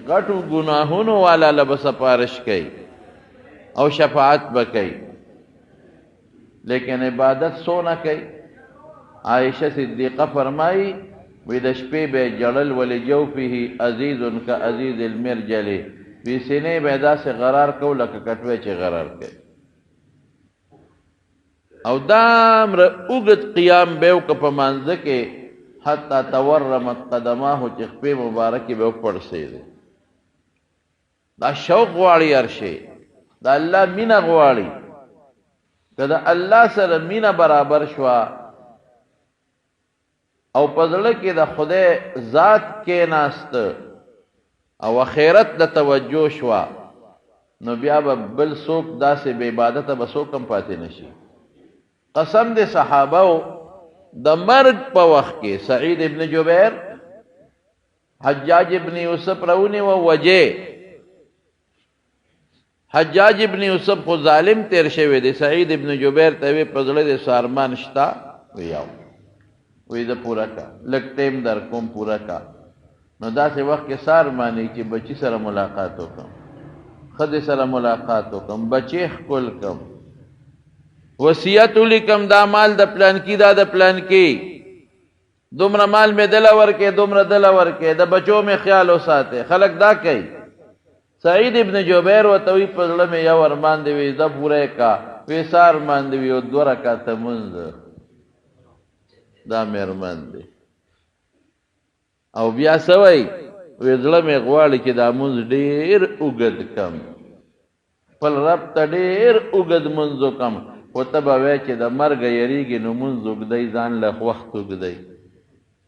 غټو ګناهونو والا له به سفارش کوي او شفاعت به کوي، لیکن عبادت څونه کوي؟ عائشه صدیقه فرمایي وی د شپې به یې ژړل، ولجوفه عزیز کعزیز المرجل، وی سینې به یې داسې غرار کو لکه کټوی چې غرار کوي، او دامره اوږد قیام به یې وکړ په مانځه کې، حتی تورمت قدماه، چې خپې مبارکې به وپړسېدې. دا شوق غواړي هر شی، د الله مینه غواړي. که د الله سره مینه برابر شوه او په زړه کې د خدای ذات کېناست او اخرت له توجه شوه، نو بیا به بل څوک داسې بې عبادته به څوک هم پاتې نه شي. قسم دې صحابه د مرګ په وخت کې سعید ابن جبیر حجاج ابن یوسف راونیوه وجه. حجاج ابن یوسف خو ظالم تیر شوی دی. سعید ابن جبیر ته وی په زړه دې څه ارمان شته؟ وی یو. وی زه پوره کا، لږ ټیم در کوم پوره کا. نو داسې وخت کې څه ارمان وي چې بچي سره ملاقات وکړم، ښځې سره ملاقات وکړم، بچی ښکل کړم، وصیت ولیکم دا مال د پلانکي، دا د پلانکي، دومره مال مې دله ورکې، دومره دله ورکې، د بچو مې خیال وساتې. خلک دا کوي. سعید ابن جبیر ورته وایي په زړه مې یو ارمان دی، وایي ځه پوره یې کا. وایي څه ارمان دی؟ وایي یو دوه رکعته لمونځ، دا مې ارمان دی. او بیا څه وایي؟ وایي زړه مې غواړي چې دا لمونځ ډېر اوږد کړم، خپل رب ته ډېر اوږد لمونځ وکړم. خو ته به وایې چې د مرګه یریږي نو لمونځ اوږدوي، ځان له وخت اوږدوي،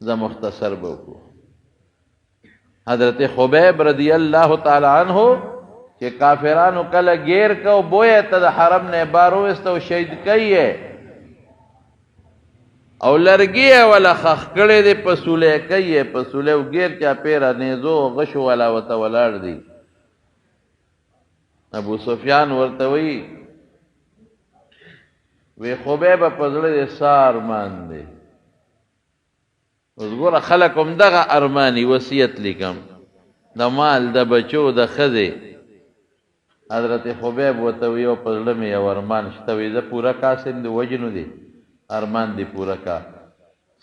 زه مختصر به وکړو. حضرت خبیب رضی الله تعالی عنه چې کافرانو کله ګیر کو بویه ته د حرم نه بار وویسته او شهید کوي او لرګي یې وله ښخ کړی دی، په سولی کوي یې، په سولی او ګیر چاپېره نیزو او غشو والا ورته ولاړ دي. ابو سفیان ورته وایي وی خبیبه په زړه دې څه ارمان دی؟ اوس ګوره خلک هم دغه ارماني وصیت لیکم د مال د بچو د ښځې. حضرت خبیب ورته وی یو په زړه مې یو ارمان شته، وی زه پوره کا سم دې وژنو دې ارمان دې پوره کا.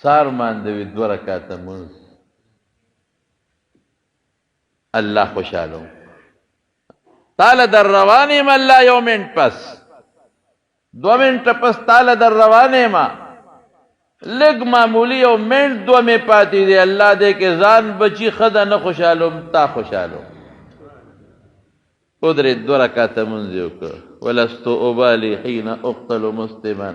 څه ارمان دی؟ وی دوه رکعته لمونځ. الله خوشحالو تاله در روان یم، الله یو منټ پس 2 منټه پس تاله در روان یم، لږ معمولی یو منټ دوه مې پاتې دی، الله دې کې ځان بچي ښه نه خوشحالوم تا خوشحالوم. ودرېد دوه رکعته لمونځ یې وکړ. ولست ابالي حين اقتل مسلما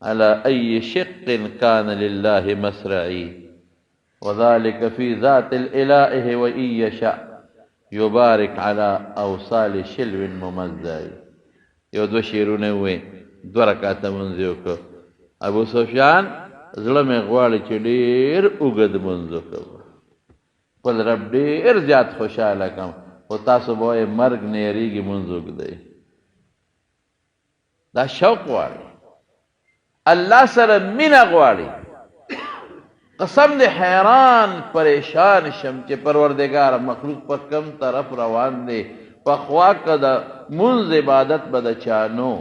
على أي شق كان لله مسرعي وذلك في ذات الإله وإن يشاء يبارك على أوصال شلو ممزع. یو دوه شعرونه وویل، دوه رکعته لمونځ یې وکړ. ابو سفیان زړه مې غواړي چې ډېر اوږد لمونځ وکړم، خپل رب ډېر زیات خوشحاله کړم، خو تاسو به وایئ مرګ نه یریږي لمونځ اوږدوي. دا شوق غواړي، الله سره مینه غواړي. قسم دې حیران پریشان شم چې پروردګار مخلوق په کم طرف روان دی. پخوا که د مونځ عبادت به د چا نو،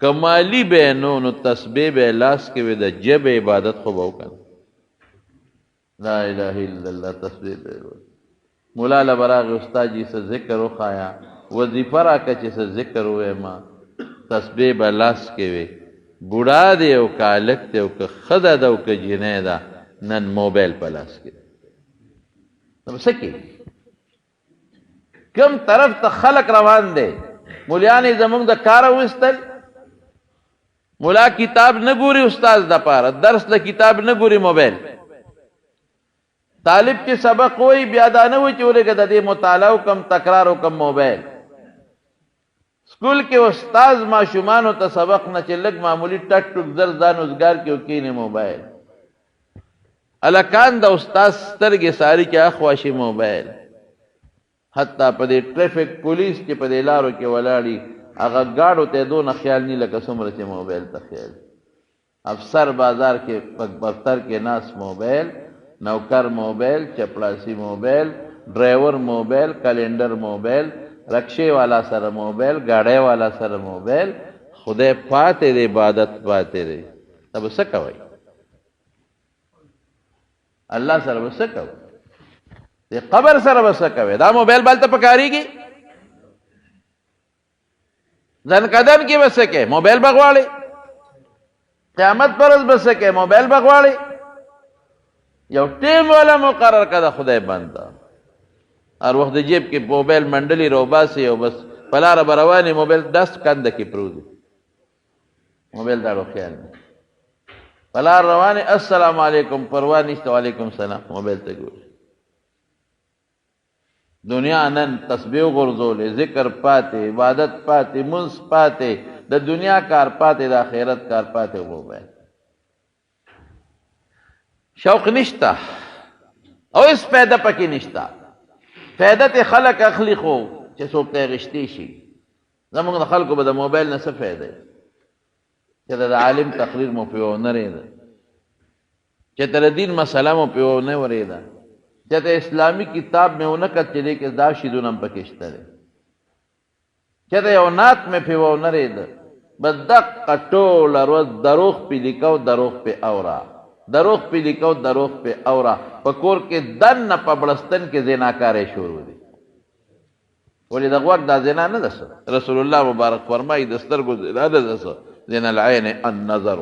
که مالي به نو، نو تسبیح به لاس کې وي، د ژبې عبادت خو به وکړه. لا اله الا الله تسبیح به وي. مولا له به راغی، استاد جي څه ذکر وښایه، وظیفه راکړه چې څه ذکر ووایم. تسبیح به لاس کې وي. بوډا دی او که هلک دی او که ښځه ده او که جینۍ ده، نن موبایل په لاس کې دی. نو څه کوي؟ کوم طرف ته خلک روان دی؟ مولیان یې زمونږ د کاره ویستل. مولا کتاب نه ګوري، استاد دپاره درس له کتاب نه ګوري، موبایل. طالب چې سبق وایي بیا دا نه وایي چې ولېږه د دې مطالعه وکړم، تکرار وکړم، موبایل. سکول کې استاد ماشومانو ته سبق نه چې لږ معمولی ټک ټوک زر ځان وزګار کې وکینې موبایل. هلکان د استاد سترګې ساري چې اخوا شي موبایل. حتی په دې ټریفک پولیس چې په دې لارو کې ولاړي هغه ګاډو ته دونه خیال نی لکه څومره چې موبایل ته خیال. افسر بازار کې په دفتر کې ناس موبایل، نوکر موبایل، چپړاسی موبایل، ډرایور موبایل، کلندر موبایل، رکشې والا سره موبایل، ګاډی والا سره موبایل. خدای پاتې دی، عبادت پاتې دی. ته به څه کوئ؟ الله سره به څه کوئ؟ د قبر سره به څه کوئ؟ دا موبایل به هلته پکارېږي؟ ځنکدن کې به څه کوې؟ موبایل به غواړې؟ قیامت پر ورځ به څه کوې؟ موبایل به غواړې؟ یو ټیم والا مقرر کړه د خدای بنده. هر وخت د جیب کې موبایل منډلې راوباسي او بس په لاره به روان یې، موبایل دست کنده کې پروت دی، موبایل دا خیال نه. په لار روان یې، السلام علیکم، پروا نشته، وعلیکم سلام، موبایل ته ګوري. دنیا نن تسبیح غورځولې، ذکر پاتې، عبادت پاتې، مونځ پاتې، د دنیا کار پاتې، د آخرت کار پاتې. موبایل شوق نشته او هیڅ فایده پکې نشته. فایده ته خلک اخلي خو چې څوک ته غشتي شي. زموږ د خلکو به د موبایل نه څه فایده چې د عالم تقریر مو پې ونه رېده، چې تر دین مسله مو پې ونه ورېده، چې ته اسلامي کتاب مې ونه کت چې دې کې دا شیدونه هم پکې شته دی، چې ته یو نعت مې پې ونه رېده. بس دقه ټوله ورځ دروغ پې لیکه او دروغ پې اوره، دروغ پې لیکه او دروغ پې اوره. په کور کې دننه په بړستن کې زناکارۍ شروع دي. ولې د غوږ دا زنا نه ده څه؟ رسول الله مبارک فرمایي د سترګو زنا نه ده څه؟ زنا العین النظر.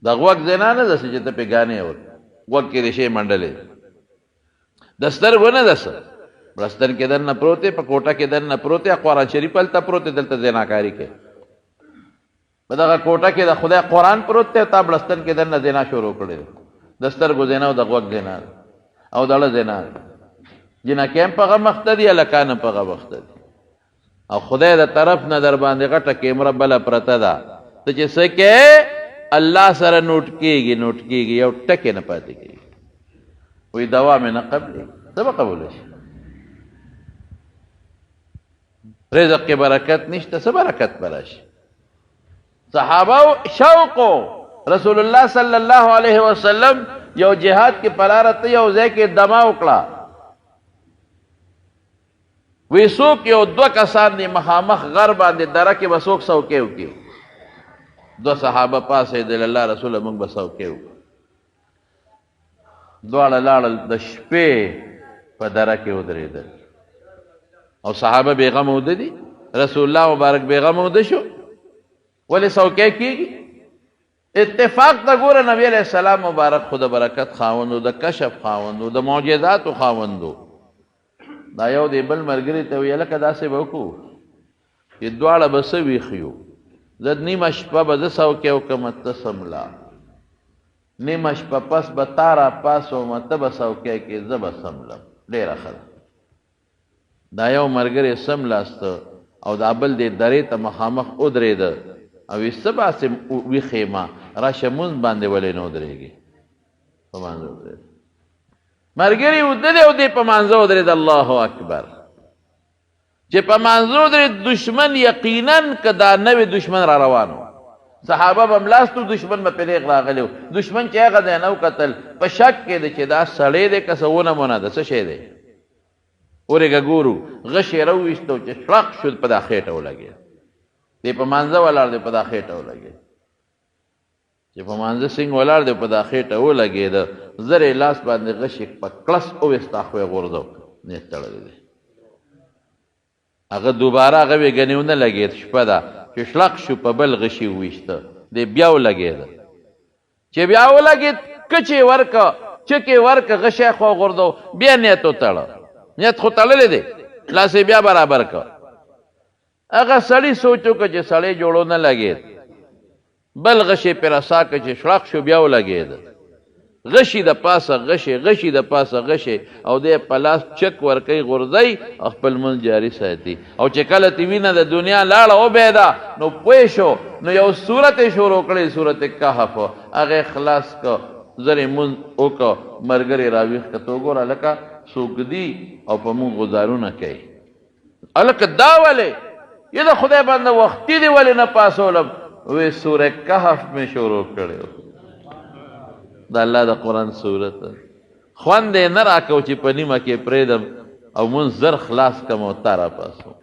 د غوږ زنا نه ده څه چې ته پې ګانې اورې، غوږ کې دې شی منډلې. د سترګو نه ده څه؟ بړستن کې دننه پروت دی، په کوټه کې دننه پروت دی، قرآن شریف هلته پروت دی، دلته زناکاري کوي. په دغه کوټه کې د خدای قرآن پروت دی، تا بړستن کې دننه زنا شروع کړې ده. د سترګو زنا او د غوږ زنا او د زړه زنا. جینکۍ هم په غم اخته دي، هلکان هم په غم اخته دي. او خدای د طرف نه در باندې غټه کیمره بله پرته ده، ته چې څه کې الله سره نوټ کېږي، نوټ کېږي، یو ټکی نه پاتې کېږي. وایي دوا مې نه قبلېږي، څه به قبوله شي؟ رزق کې برکت نشته، څه برکت به راشي؟ صحابه شوق رسول الله صلی الله علیه وسلم یو جهاد کې په لاره ته یو ځای کې دمه وکړه، وی څوک یو دوه کسان دي مخامخ غر باندې دره کې به څوک څوکۍ وکړي؟ دوه صحابه پاڅېدل، الله رسوله موږ به څوکۍ وکړو. دواړه لاړل د شپې په دره کې ودرېدل او صحابه بېغمه وده دي، رسول الله مبارک بېغمه وده شو. ولې څوکۍ کېږي؟ اتفاق ته ګوره، نبی علیه السلام مبارک خو د برکت خاوند و، د کشف خاوند و، د معجزاتو خاوند و. دا یو دی بل ملګري ته ویل هلکه داسې به وکړو چې دواړه به څه ویښ یو، زه نیمه شپه به زه څوکۍ وکړم ته څمله، نیمه شپه پس به تا راپاڅوم ته به څوکۍ کې زه به څملم. ډېره ښه ده. دا یو ملګری څملاسته او دا بل دې درې ته مخامخ ودرېده او وی څه باسې ویښ یمه، راشه مونځ باندې ولې نه ودرېږې؟ په مانځه ودرېده. ملګری وده دی او دی په مانځه ودرېد. الله اکبر. چې په مانځه ودرېد دشمن یقینا که دا نوی دشمن را روان و، صحابه به ملاستو، دشمن به پرې نېغ راغلی و. دشمن چې هغه ځای نه وکتل په شک کې دی چې دا سړی دی که څه ونه مونه ده، څه شی دی؟ ورېږه ګورو. غشی راوویست او چې شړق شو په دا خېټه ولګېد. دی په مانځه ولاړ دی، په دا خېټه ولګېد. چې په مانځه څنګه ولاړ دی په دا خېټه ولګېده، زر یې لاس باندې غشی په کړس وویسته، خو یې غورځو نیت تړلی دی. هغه دوباره هغه وې ګنې ونه لګېد، شپه ده چې شړق شو په بل غشي وویشته، دی بیا ولګېده. چې بیا ولګېد کچ یې ورکه، چک یې ورکه، غشی خو غورځو، بیا نیت وتړه، نیت خو تړلی دی، لاس یې بیا برابر کړ. هغه سړي سوچ وکړ چې سړی جوړو نه لګېد، بل غشی پرې رسا کړ چې شړق شو بیا ولګېد. غشي د پاسه غشی، غشي د پاسه غشی، او دی په لاس چک ورکوي، غورځوي او خپل لمونځ جاري ساتي. او چې کله ترې وینه د دنیا لاړه وبهېده نو پوه شو، نو یو سورت یې شروع کړی، سورت کهف، هغه یې خلاص کړ، زر یې لمونځ وکړ، ملګري یې راویښ کړ، ته وګوره هلکه څوک دي او په موږ غوزارونه کوي. هلکه دا ولې یې د خدای بنده وختي دې ولې نه پاڅولم؟ وې سوره کهف مې شروع کړې. د الله د قرآن سورت خوند یې نه راکو چې په نیمه کې پرېږدم او مونځ زر خلاص کړم او تا راپاڅوم،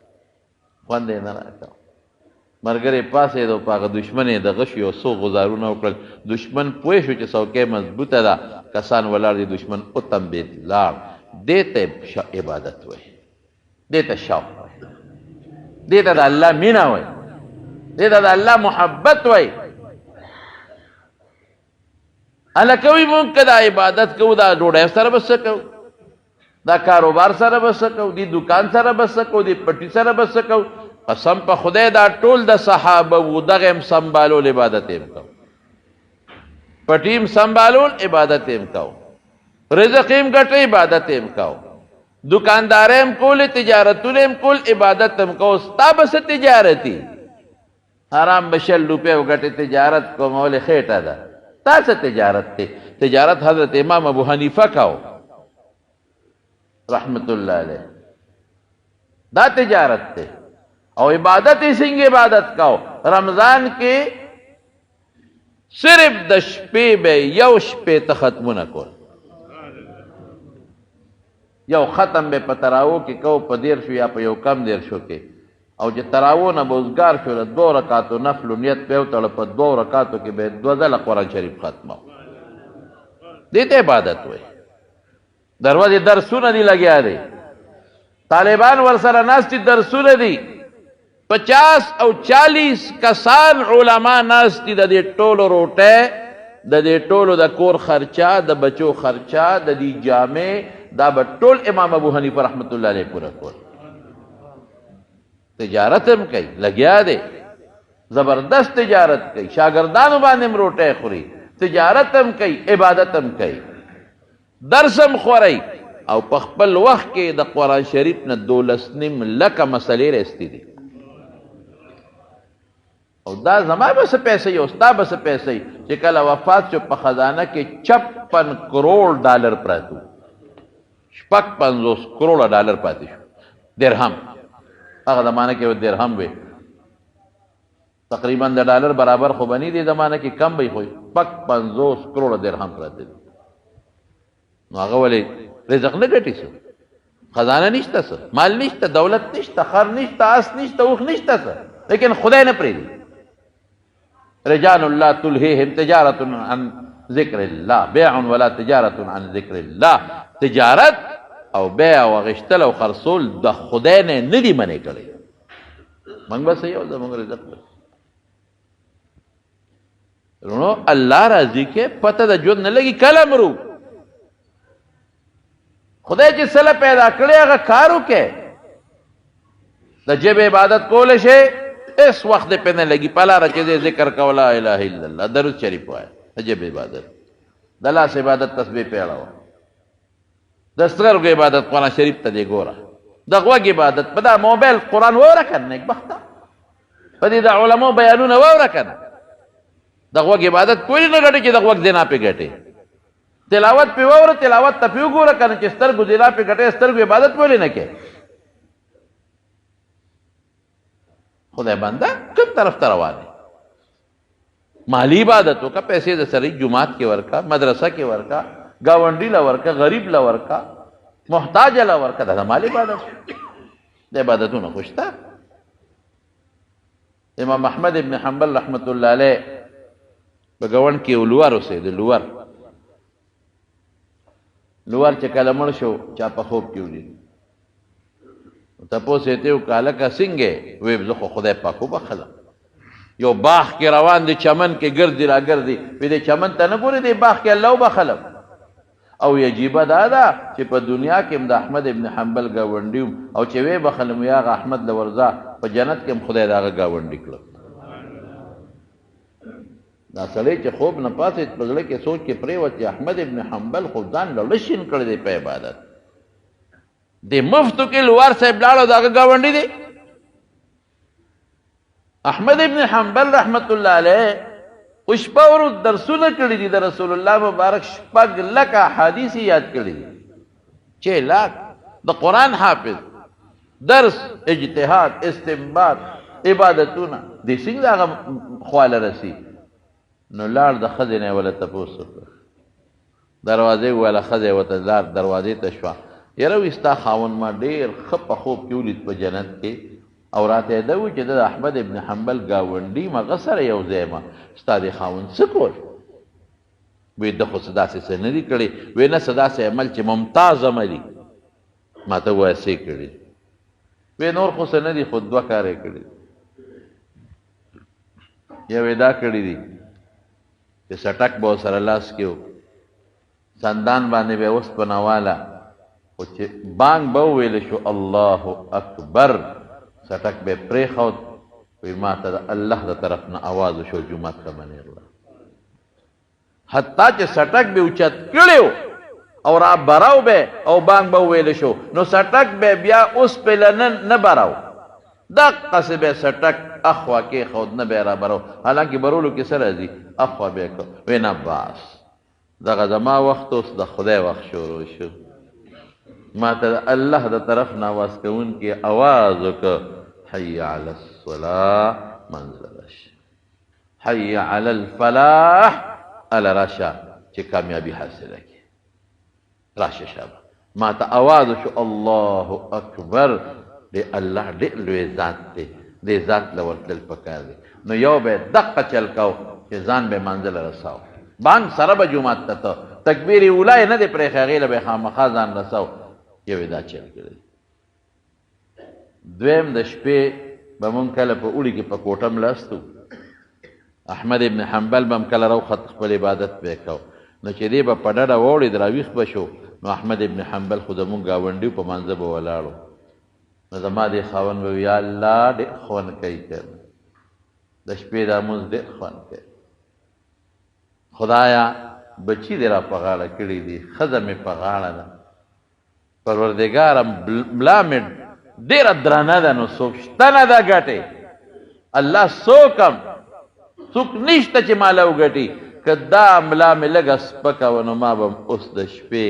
خوند یې نه راکاوه. ملګری پاڅېد او په هغه دښمن یې د غشو یو څو غزارونه وکړل. دښمن پوه شو چې څوکۍ مضبوطه ده، کسان ولاړ دي، دښمن وتمبېد، لاړ. دې ته عبادت وایي، دې ته شوق وایي، دې ته د الله مینه وایي، دې ته د الله محبت وایي. هلکه وایي مونږ که دا عبادت کوو، دا ډوډۍ سره به څه کوو، دا کاروبار سره به څه کوو، دې دوکان سره به څه کوو، دې پټي سره به څه کوو؟ قسم په خدای دا ټول د صحابه وو، دغه هم سمبالول عبادت یې هم کوو، پټي هم سمبالول عبادت یې هم کوو، رزق یې هم ګټه عبادت یې هم کوو، دکاندارۍ هم کولې، تجارتونه یې هم کول، عبادت هم کوو. ستا به څه تجارتي؟ حرام به 20 روپۍ وګټې، تجارت کوم، ولې خېټه ده؟ تا څه تجارت دی؟ تجارت حضرت امام ابو حنیفه کاو رحمت الله علیه، دا تجارت دی. او عبادت یې څنګه عبادت کاو؟ رمضان کې صرف د شپې به یو شپې ته ختمونه کول، یو ختم به په تراوو کې کو، په 30 یا په یو کم 30 کې، او چې تراوو نه به وزګار شو د 2 رکعاتو نفلو نیت به وتړه، په 2 رکعاتو کې به 2 ځله قرآن شریف ختمه. دې ته عبادت وایي. دروازې درسونه دي لګیا دي، طالبان ورسره ناست دي، درسونه دي، 50 او 40 کسان علما ناست دي. د دې ټولو روټۍ، د دې ټولو د کور خرچه، د بچو خرچه، د دې جامې، دا به ټول امام ابو حنیفه رحمت الله علیه پوره کول. تجارت هم کوي، لګیا دی، زبردست تجارت کوي، شاګردانو باندې هم روټۍ خوري، تجارت هم کوي، عبادت هم کوي، درس هم خوري، او په خپل وخت کې د قرآن شریف نه 12.5 لکه مسلې راایستې دي. او دا زما به څه پیسې او ستا به څه پیسې، چې کله وفات شو په خزانه کې 56 کروڑ ډالر پراته وو، 56 کروڑ ډالر پاتې شو، درهم. هغه زمانه کې درهم وي، تقریبا د ډالر برابر خو به نه دی، زمانه کې کم به خو 56 کروڑ درهم پراته دي. نو هغه ولې رزق نه ګټي؟ څه خزانه نشته، څه مال نشته، دولت نشته، خر نشته، اس نشته، اوښ نشته، څه، لیکن خدای نه پرېږدي. رجال الله تلهیهم تجارت عن ذکر الله، بیع ولا تجارت عن ذکر الله. تجارت او بیع او غشتل او خرڅول د خدای نه نه دي منع کړی. موږ به څه یو زموږ رزق دی. نو الله راضي کې پته د ژوند نه لګي، کله مرو. خدای چې سره پیدا کړی هغه کار وکړي، د جبه عبادت کول شي، اس وخت په نه لګي. په لاره چې ذکر کوه، لا اله الا الله، درود شریف وایه، د جبه عبادت، د لاس عبادت، تسبیح پیړاوه، د سترګو عبادت، قرآن شریف ته دی ګوره، د غوږ عبادت، په دا موبایل قرآن واوره که نه، نېکبخته په دې د علماو بیانونه واوره که نه. د غوږ عبادت کولی نه ګټې چې د غوږ زنا پې ګټې، تلاوت پې واوره، تلاوت ته پې وګوره که نه، چې سترګو زنا پې ګټې، سترګو عبادت ولې نه کوې؟ خدای بنده کوم طرف ته روان دی؟ مالی عبادت وکړه، پیسې د سړي جومات کې ورکړه، مدرسه کې ورکړه، ګاونډي له ورکړه، غریب له ورکړه، محتاج له ورکړه، دا د مال عبادت د عبادتونه خو شته. امام احمد ابن حنبل رحمت الله علیه په ګاونډ کې یو لوار اوسېده. لوار لوار چې کله مړ شو، چا په خوب کې ولید، تپوس یې ترې وکړه، هلکه څنګه یې؟ ویل زه خو خدای پاک وبخښلم. یو باغ کې روان دی، چمن کې ګرځي را ګرځي، وی دې چمن ته نه ګوري، دې باغ کې الله وبخښلم. او عجیبه دا ده چې په دنیا کې هم د احمد ابن حنبل ګاونډي وم، او چې ویې بخښلم وی هغه احمد له ورځه، په جنت کې هم خدای د هغه ګاونډي کړم. دا سړی چې خوب نه پاڅېد، په زړه کې سوچ کې پرېوت چې احمد ابن حنبل خو ځان لړه شین کړی دی په عبادت. دې مفتو کې لوار صاحب لاړ او د هغه ګاونډي دی. احمد ابن حنبل رحمت الله علیه خو شپه ورځ درسونه کړي دي، د رسول الله مبارک 6 لکه احادیث یې یاد کړي دي، 6 لاک د قرآن حافظ، درس، اجتهاد، استنباط، عبادتونه، دې څنګه هغه خواله رسي؟ نو لاړ د ښځې نه یې وله تپوس وکړ، دروازې والا ښځه ورته لار دروازې ته شوه. یاره وي ستا خاوند ما ډېر ښه په خوب کې ولید په جنت کې، او راته یې دا وویل چې د احمد ابن حنبل ګاونډي یم، هغه سره یو ځای یم، ستا دې خاوند څه کول؟ وی ده خو څه داسې څه نه دي کړي. وی نه، څه داسې عمل چې ممتاز عملي. ما ته ووایه څه یې کړي؟ وی نور خو څه نه دي، خو دوه کاره یې کړي. یو یې دا کړي دي چې څټک به ورسره لاس کې و، سندان باندې به یې اوسپنه واله، خو چې بانګ به وویل شو الله اکبر، څټک به یې پرېښود. وی ما ته د الله د طرف نه اواز وشو جومات ته به نېغله. حتی چې څټک به اوچت کړی او را براو به او بانګ به وویل شو، نو څټک به بیا اوسپې له نه براو، دقسې به څټک اخوا کېښود، نه به یې را براو. حالانکه برولو کې څه راځي، اخوا به یې کړ. وی نه بس دغه زما وخت اوس د خدای وخت شروع شو. ما ته د الله د طرف نه اواز کوونکي اواز وکړ حي علی الصلاة، منځله راشه، حي علی الفلاح، هله راشه چې کامیابي حاصله کړې، راشه شابه. ما ته اواز وشو الله اکبر. دی الله ډېر لوی ذات دی، دې ذات له ورتلل پکار دی. نو یو به دقه چل کاو چې ځان به منزله رساو، بانګ سره به جومات ته ته، تکبیر اولی یې نه دی پرېښی، هغې له به یې خامخا ځان رساو. یو یې دا چل کړی. دویم د شپې به مونږ کله په اوړي کې په کوټه ملاستو، احمد ابن حنبل به هم کله راوخت خپل عبادت به یې کاو. نو چې دی به په ډډه واوړېد راویښ به شو، نو احمد ابن حنبل خو زمونږ ګاونډي په مانځه به ولاړو. نو زما دې خاوند به وي یا الله ډېر خوند کوي که نه، د شپې دا مونځ ډېر خوند کوي، خدایا بچي دې را په غاړه کړي دي، ښځه مې په غاړه ده، پروردګاره ملا مې ډېره درنه ده، نو څوک شته نه ده ګټې، الله څوک هم څوک نشته چې ماله وګټي، که دا ملا مې لږه سپکه وه نو ما به هم اوس د شپې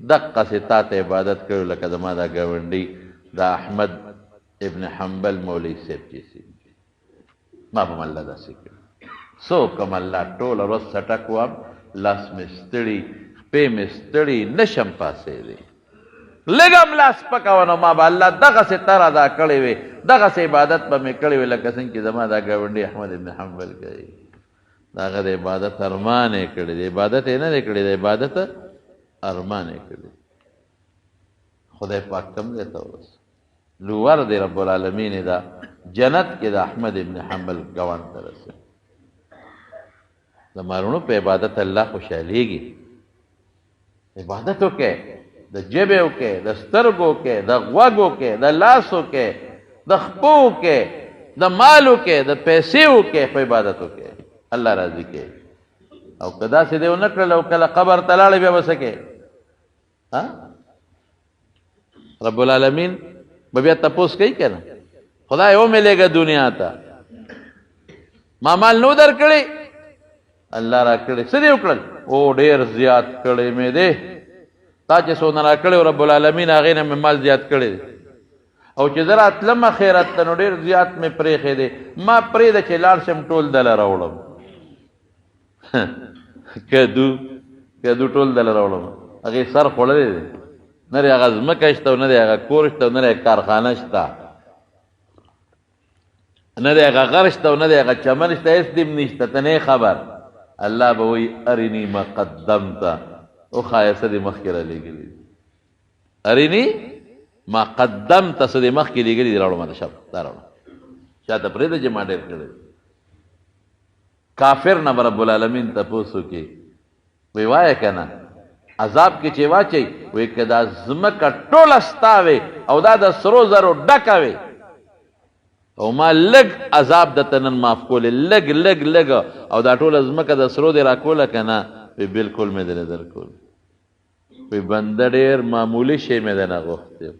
دقسې تا ته عبادت کړی لکه زما دا ګاونډي دا احمد ابن حنبل مولوي صاحب چې سي، ما به هم الله داسې کړی. څوک هم الله ټوله ورځ څټک وم، لاس مې ستړي، خپې مې ستړي، نشم پاڅېدی، لږ هم لاس سپکه وه نو ما به الله دغسې تر ادا کړې وي، دغسې عبادت به مې کړی وي لکه څنګه چې زما دا ګاونډي احمد ابن حنبل کوي. د هغه د عبادت ارمان یې کړی دی، عبادت یې نه دی کړی، د عبادت ارمان یې کړی. خدای پاک کوم ځای ته ورسوي؟ لوور دی رب العالمین دا جنت کې د احمد ابن حنبل ګاونډ ته رسوي. د مارونو په عبادت الله خوشحالېږي. عبادت وکړئ، د ژبې وکړئ، د سترګو وکړئ، د غوږ وکړئ، د لاس وکړئ، د خپو وکړئ، د مال وکړئ، د پیسې وکړئ، خو عبادت وکړئ، الله راضي کوي. او که داسې دی ونه کړل او کله قبر ته لاړې بیا به څه کوې؟ رب العالمین به بیا تپوس کوي که نه؟ خدای ومې لېږه دنیا ته، ما مال نو درکړی، الله را کړی، څه دې وکړل؟ او ډېر زیات کړی مې دی، تا چې څونه را کړی رب العالمین هغې نه مې مال زیات کړی دی، او چې زه راتلم خیرت ته نو ډېر زیات مې پرېښی دی، ما پرېږده چې لاړ شم ټول دله راوړم. کدو کدو ټول دله راوړم. هغې سر خوړلی دی، نه دی هغه ځمکه شته او نه دی هغه کور شته او نه دی کارخانه شته، نه دی هغه غر شته او نه دی هغه چمن شته، هېڅ دې هم نشته، ته نه خبر. الله به وایي ارني ما قدمت، وښایه څه دې مخکې رالېږلي دي، ارني ما قدمت، څه دې مخکې لېږلي دي، راوړه ماته، شابه دا راوړه، چاته پرېږده چې ما ډېر کړی. کافر نه به رب العالمین تپوس وکړي، وی وایه که نه عذاب کې چې واچوي، وی که دا ځمکه ټوله ستا وي او دا د سرو زرو ډکه وي او ما لږ عذاب درته نن معاف کولی، لږ لږ لږ، او دا ټوله ځمکه د سرو دې راکوله که نه، وی بلکل مې درې درکول. وی بنده ډېر معمولي شی مې درنه غوښتی و،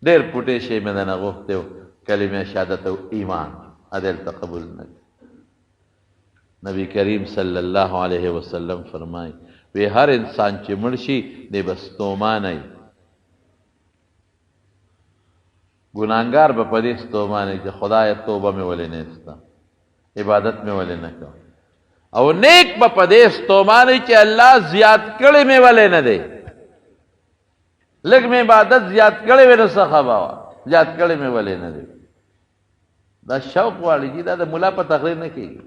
ډېر پوټی شی مې درنه غوښتی و، کلمه شهادت او ایمان دلته قبول نه کړ. نبی کریم صلی الله علیه وسلم فرمای وی هر انسان چې مړ شي دی به ستومانه وي، ګناهګار به په دې ستومانه وي چې خدایه توبه مې ولې نه ایسته، عبادت مې ولې نه کوم. او نیک به په دې ستومانه چې الله زیات کړی مې ولې نه دی، لږ مې عبادت زیات کړی وې نو څه خبره وه، زیات کړی مې ولې نه دی. دا شوق غواړي چې دا د ملا په تقریر نه کېږي.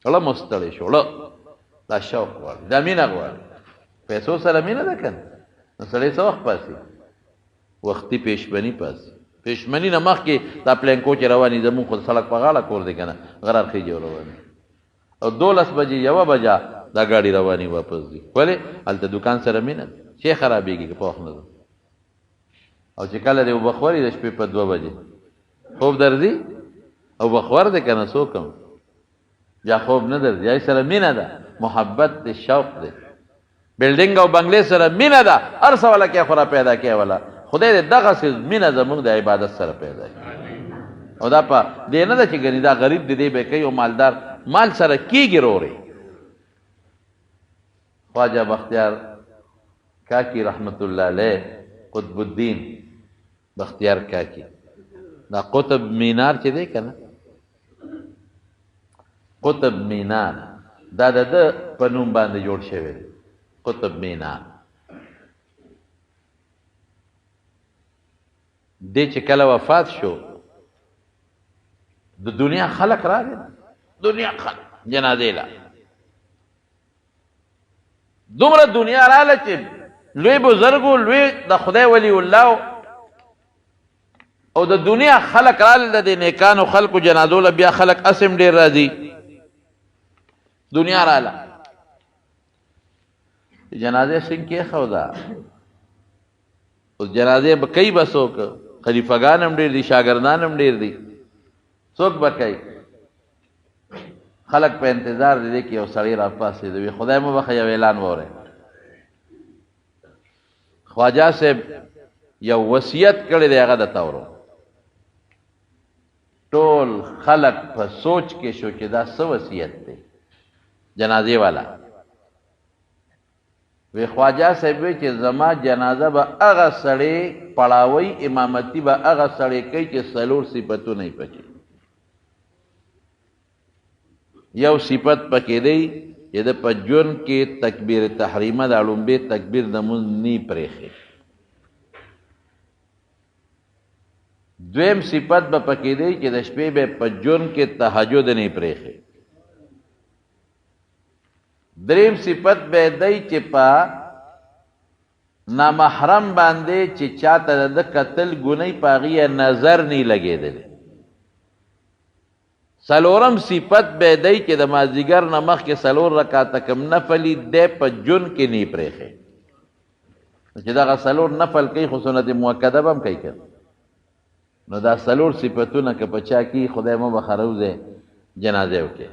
ړه مو ستړی شو، ړه دا شوق غواړي، دا مینه غواړي. پیسو سره مینه ده که نه، نو سړی څه وخت پاسي؟ وختي پیشمني پاسي. پیشمني نه مخکې دا پلانکو چې رواني، زموږ خو د سړک په غاړه کور دی که نه، غرار خېژي او رواني، او 12 بجې 1 بجه دا ګاډي رواني واپس ځي. ولې؟ هلته دوکان سره مینه ده، شی خرابېږي که په وخت نه ځم. او چې کله دې اوبه خوري د شپې په 2 بجې خوب درځي، اوبه خور دی که نه، څوک هم بیا خوب نه درځي. هغې سره مینه ده، محبت دی، شوق دی. بلډینګ او بنگلې سره مینه ده، هر څه ولا کې خو را پیدا کوي ولا. خدای دې دغسې مینه زموږ د عبادت سره پیدا کړي. او دا په دې نه ده چې ګنې دا غریب دی دی به کوي او مالدار مال سره کېږي رورې. خواجه بختیار کاکی رحمت الله علیه، قطب الدین بختیار کاکی، دا قطب مینار چې دی که نه، قطب مینار دا د ده په نوم باندې جوړ شوی دی. قطب مینار دی چې کله وفات شو، د دنیا خلق راغی، دنیا خلق جنازې له دومره دنیا رااله چې لوی بزرګو، لوی د خدای ولی الله، او د دنیا خلق رااله د دې نیکانو خلقو جنازو له بیا خلق اسم ډیر راځي. دنیا رااله جنازه څنګه کېښوده، اوس جنازې به کوي به څوک؟ خلیفهګان هم ډېر دي، شاګردان هم ډېر دي، څوک به کوي؟ خلک په انتظار دي کې یو سړی راپاڅېد، وي خدای مو بخښه یو اعلان واورئ. خواجه صاحب یو وصیت کړی دی، هغه درته اورو. ټول خلک په سوچ کې شو چې دا څه وصیت دی. جنازې والا وی خواجه صاحب وی چې زما جنازه به هغه سړی پړاوي، امامتي به هغه سړی کوي چې 4 صفتونه یې پکې. یو صفت پکې دی چې د په ژوند کې تکبیر تحریمه د ړومبی تکبیر د مونځ نی پرېښی. دویم صفت به پکې دی چې د شپې به په ژوند کې تهجد نه پرېښی. دریم صفت به دی چې په نامحرم باندې چې چاته د قتل ګنۍ په هغې نظر نه لګېدلی. څلورم صفت به دی چې د مازدیګر نه مخکې 4 رکعته کوم نفلي دی په ژوند کې نه پرېښی. چې دغه 4 نفل کوي خو سنت مؤکده به هم کوي که نو دا 4 صفتونه که په چا کې خدای مو بخښه روځی جنازه وکړي.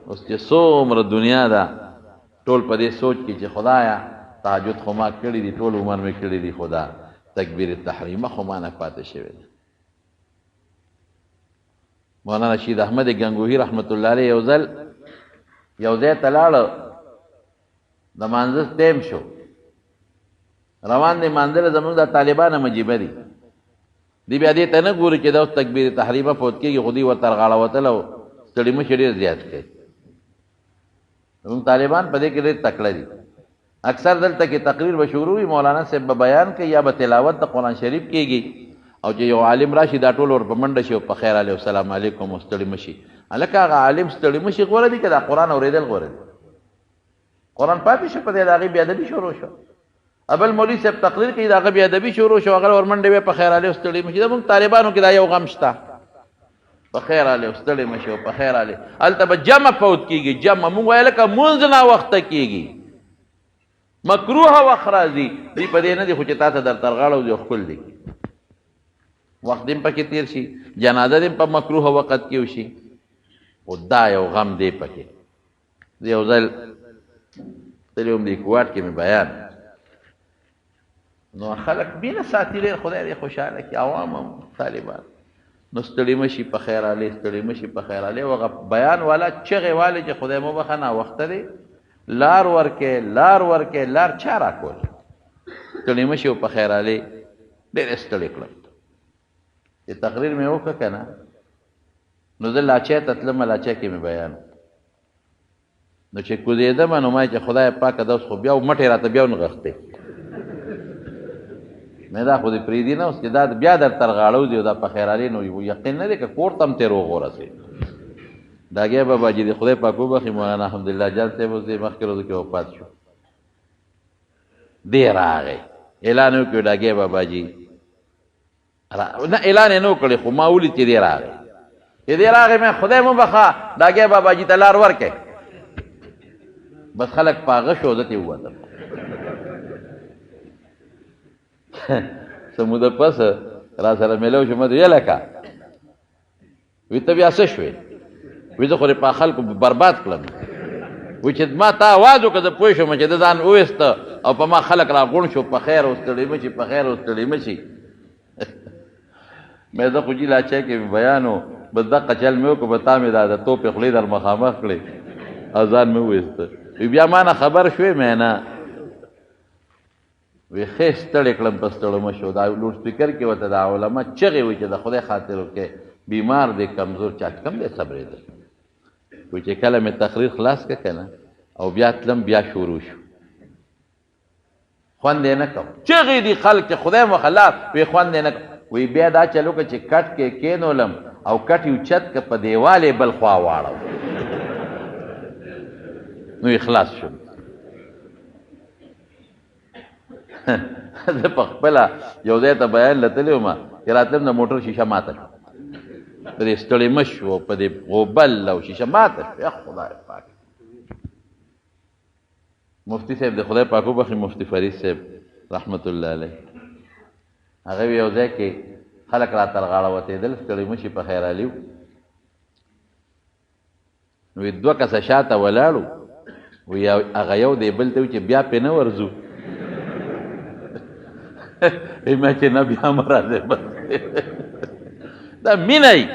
اوس چې څومره دنیا ده ټول په دې سوچ کې چې خدایا تهجد خو ما کړي دي، ټول عمر مې کړي دي، خدا تکبیر تحریمه خو ما نه پاتې شوې ده. مولانا رشید احمد ګنګوهي رحمت الله علیه یو ځل یو ځای ته لاړ، د مانځه ټایم شو، روان دی مانځه له، زموږ دا طالبان هم عجیبه دي، دی بیا دې ته نه ګوري چې دا اوس تکبیر تحریمه فوت کېږي، خو دوی ورته غاړه وتله او ستړي مشي ډېر زیات کوي. زموږ طالبان په دې کې ډېر تکړه دي. اکثر دلته کې تقریر به شروع وي، مولانا صاحب به بیان کوي یا به تلاوت د قرآن شریف کېږي، او چې یو عالم راشي دا ټول ور په منډه شي او په خیر علیه السلام علیکم او ستړي مشي. هلکه هغه عالم ستړي مشي غوره دي که دا قرآن اورېدل غوره دي؟ قرآن پاتې شو په دې، د هغې بې ادبي شروع شو. ابل مولوي صاحب تقریر کوي، د هغه بې ادبي شروع شو، هغه ورمنډې وې په خیر علیه ستړي مشي. زموږ طالبانو کې دا یو غم شته، په خیر علیه ستړي مشي او په خیر علیه. هلته به جمع فوت کېږي، جمع مونږ وایو لکه مونځ ناوخته کېږي، مکروه وخت راځي. دوی په دې نه دي خو چې تا ته در تر غاړه وځي او ښکل دي، وخت دې پکې تېر شي، جنازه دې په مکروه وخت کې وشي. خو دا یو غم دی پکې. یو ځل تللی وم دې کوارټ کې مې بیان، نو خلک مینه ساتي ډېر، خدای دې خوشحاله کړي، عوام هم طالبان. نو ستړي مه شي په خیر علی، ستړي مه شي په خیر علی. هغه بیان والا چغې والې چې خدای مو بخښه ناوخته دی، لار ورکې، لار ورکې، لار چا راکول؟ ستړي مه شي او په خیر علی ډېر یې ستړي کړم. چې تقریر مې وکړ که نه، نو زه لاچۍ ته تلم، لاچۍ کې مې بیان. نو چې کوزېدم نو ما چې خدای پاکه دا اوس خو بیا مټې راته بیا ونغښتې. مې دا خو دې پرېږدي نه، اوس چې دا بیا در تر غاړه وځي او دا په خیرالې نو یقین نه دی که کور ته هم ترې روغ ورسېد. ډاګی بابا جي دې خدای پاک وبخښي، مولانا حمدالله جان صاحب اوس دې مخکې ورځو کې وفات شو. دی راغی اعلان یې وکړ، ډاګی بابا جي نه اعلان یې نه وکړی، خو ما ولید چې دی راغی. چې دی راغی مې خدای مو بخښه، ډاګی بابا جي ته لار ورکړئ. بس خلک په هغه شو، زه ترې ووتم. څه موده پس را سره میلاو شو، ما ته ویې لکه وی ته بیا څه شوې؟ وی زه خو دې په خلکو برباد کړم. وی چې ما تا اواز وکړ، زه پوه شوم چې ده ځان وویسته او په ما خلک راغونډ شو، په خیر او ستړي مه شي، په خیر او ستړي مه شي. مې زه خو جي لا چای کې مې بیان و، بس دقه چل مې وکړ، به تا مې دا د توپې خولې در مخامخ کړې او ځان مې وویسته. وی بیا ما نه خبر شوې؟ مې نه. وی ښې ستړې کړم په ستړو مه شو. دا لوډ سپیکر کې ورته دا علما چغې وي چې د خدای خاطر وکړئ، بیمار دی، کمزور، چا کم دی صبرېدل. وی چې کله مې تقریر خلاص کړ که نه او بیا تلم، بیا شروع شو، خوند یې نه کوم. چغې دي خلک چې خدای مو خلاص، وی خوند یې نه کوم. وی بیا دا چل وکړه چې کټ کې کېنولم او کټ یې اوچت که په دیوال یې بل خوا واړوم، نو یې خلاص شوم. زه په خپله یو ځای ته بیان له تللی وم چې راتلم د موټر شیشه ماته شوه، په دې ستړې مه شو، په دې غوبل او شیشه ماته شوه. یا خدای پاک، مفتي صاحب د خدای پاک وبخښي، مفتي فرید صاحب رحمت الله علیه، هغه یو ځای کې خلک را تر غاړه وتېدل، ستړي مشي په خیرالي وو. نو دوه کسه شاته ولاړو، وی هغه یو دی بل ته چې بیا پې نه ورځو. وی ما چې نه بیا مه راځئ، بس دا مینه وي،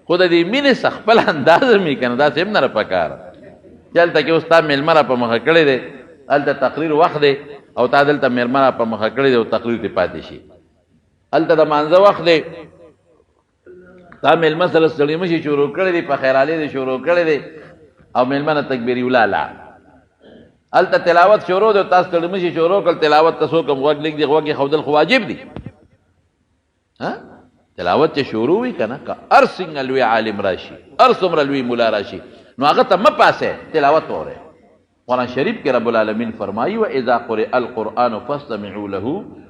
خو د دې مینې څه خپل انداز هم وي که نه، داسې هم نه ده پکار چې هلته کې اوس تا مېلمه را په مخه کړی دی، هلته تقریر وخت دی او تا دلته مېلمه را په مخه کړی دی او تقریر دې پاتې شي. هلته د مانځه وخت دی، تا مېلمه سره ستړي مشي شروع کړی دی، په خیرالې دې شروع کړی دی او مېلمه نه تکبیر اولا لاړ. هلته تلاوت شروع دی، تا ستړي مشي شروع کړ، تلاوت ته څوک هم غوږ نږدي، غوږ یې ښودل خو واجب دی. ها تلاوت چې شروع وي که نه، که هر څنګه لوی عالم راشي، هر څومره لوی ملا راشي، نو هغه ته مه پاسې، تلاوت واورئ. قرآن شریف کې رب العالمین فرمایي و اذا قرئ القرآن فاستمعوا له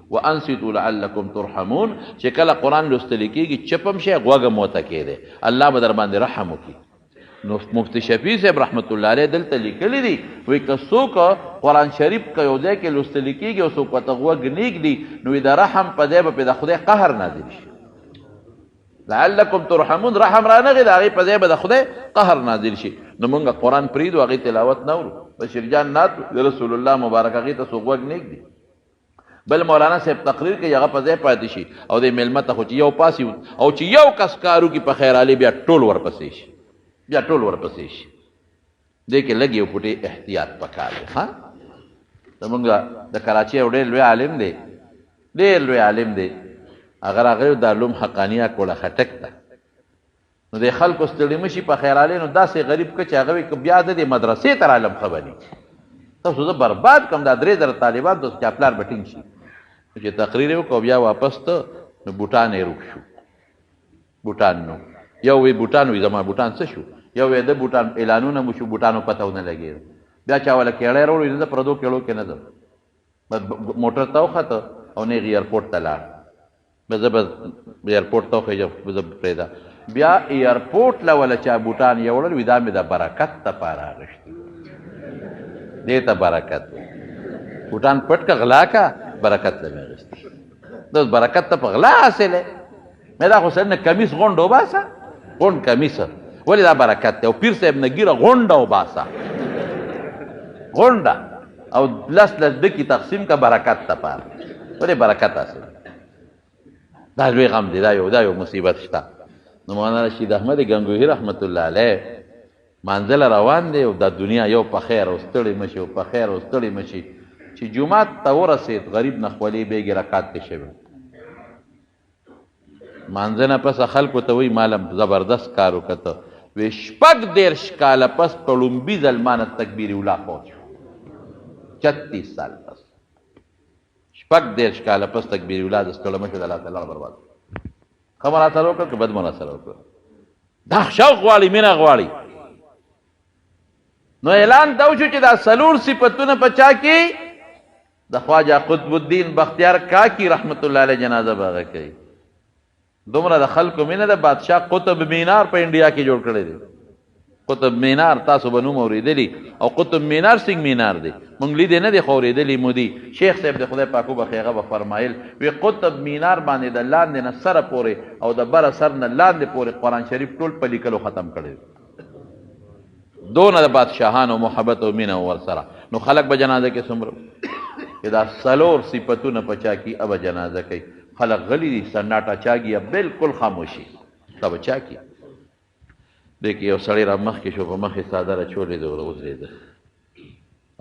وانصتوا لعلکم ترحمون، چې کله قرآن لوستل کېږي چپ هم شئ، غوږ هم ورته کښېږدئ، الله به در باندې رحم وکړي. نو مفتي شفیع صاحب رحمت الله علیه دلته لیکلي دي، وایي که څوک قرآن شریف که یو ځای کې لوستل کېږي او څوک ورته غوږ نه ږدي، نو د رحم په ځای به پرې د خدای قهر نازل شي. لعلکم ترحمون، رحم را نغی، د هغې په ځای به د خدای قهر نازل شي. نو مونږ قرآن پرېږدو، هغې تلاوت نه اورو، بشیر جان نعت د رسول الله مبارک هغې ته څوک غوږ نه ږدي. بل مولانا صاحب تقریر کوي، هغه په ځای پاتې شي او د مېلمه ته خو چې یو پاسي او چې یو کس کار وکړي په خیرالي، بیا ټول ورپسې شي، بیا ټول ورپسې شي. دې کې لږ یو پټې احتیاط پکار دی. ها زمونږ د کراچۍ یو ډېر لوی عالم دی، ډېر لوی عالم دی، هغه راغلی د علوم حقانیه کوله خټک ته. نو د خلکو ستړي مشي په خیرالې، نو داسې غریب که چې هغه وي که بیا د دې مدرسې ته رالم ښه به ني، تاسو زه برباد کړم، دا 3000 طالبان تاسو چا پلار به ټینګ شي. چې تقریر یې وکړ بیا واپس ته، نو بوټان یې روک شو، بوټان نو یو وی بوټان وی زما بوټان څه شو، یو وی د بوټان اعلانونه مو شو، بوټانو پته ونه لګېده. بیا چا وله کېړی راوړو، زه پردو کېړو کې نه ځم. موټر ته وخته او نېغ ایرپورټ ته لاړ. بس زه به ایرپورټ ته وخېژم، زه به پرېږده. بیا ایرپورټ له وله چا بوټان یوړل، وي دا مې د برکت دپاره اخیستي، دې ته برکت وایي. بوټان پټ که غلا که، برکت له مې اخیستي. د برکت ته په غلا حاصله مې دا خو سړی نه کمیس غونډ وباسه، غونډ کمیس ولې دا برکت دی؟ او پیر صاحب نه ږیره غونډه وباسه، غونډه او لس لس ډکي تقسیم که برکت دپاره، ولې برکت حاصل؟ دا لوی غم دی، دا یو مصیبت شته. نو مولانا رشید احمد ګنګوهي رحمت الله علیه منزل روان دی او دا دنیا یو په خیر او ستړي مشي او په خیر او ستړي مشي، چې جومات ته ورسېد غریب نه خولې بیګې رکعت کې شوی. مانځه نه پس خلکو ته وایي مالم زبردست کار وکړه. وی 36 کاله پس په لومبي ځل ما نه تکبیر اولا فوت شو. 36 سال پس، 36 کاله پس تکبیر اولا د ستړی مشو د الله تعالی برباد. ښه مو راسره وکړ که بد مو راسره وکړ؟ دا شوق غواړي، مینه غواړي. نو اعلان دا وشو چې دا څلور صفتونه په چا کې؟ د خواجه قطب الدین بختیار کاکی رحمت الله علیه جنازه به هغه کوي. دومره د خلکو مینه ده، بادشاه قطب مینار په انډیا کې جوړ کړی دی. قطب مینار تاسو به نوم اورېدلی، او قطب مینار څنګه مینار دی مونږ لیدی نه دی خو اورېدلی مو دی. شیخ صاحب د خدای پاک وبخښي، هغه به فرمایل وی قطب مینار باندې د لاندې نه سره پورې او د بره سر نه لاندې پورې قرآن شریف ټول په لیکلو ختم کړی دی. دونه د بادشاهانو محبت او مینه ورسره. نو خلک به جنازه کې څومره چې دا څلور صفتونه په چا کې ابه جنازه کوي. خلک غلي دي، سناټه چاږي، بالکل خاموشي. دا به چا کې؟ دې کې یو سړی را مخکې شو، په مخې څادر اچولی دی، ودرېده.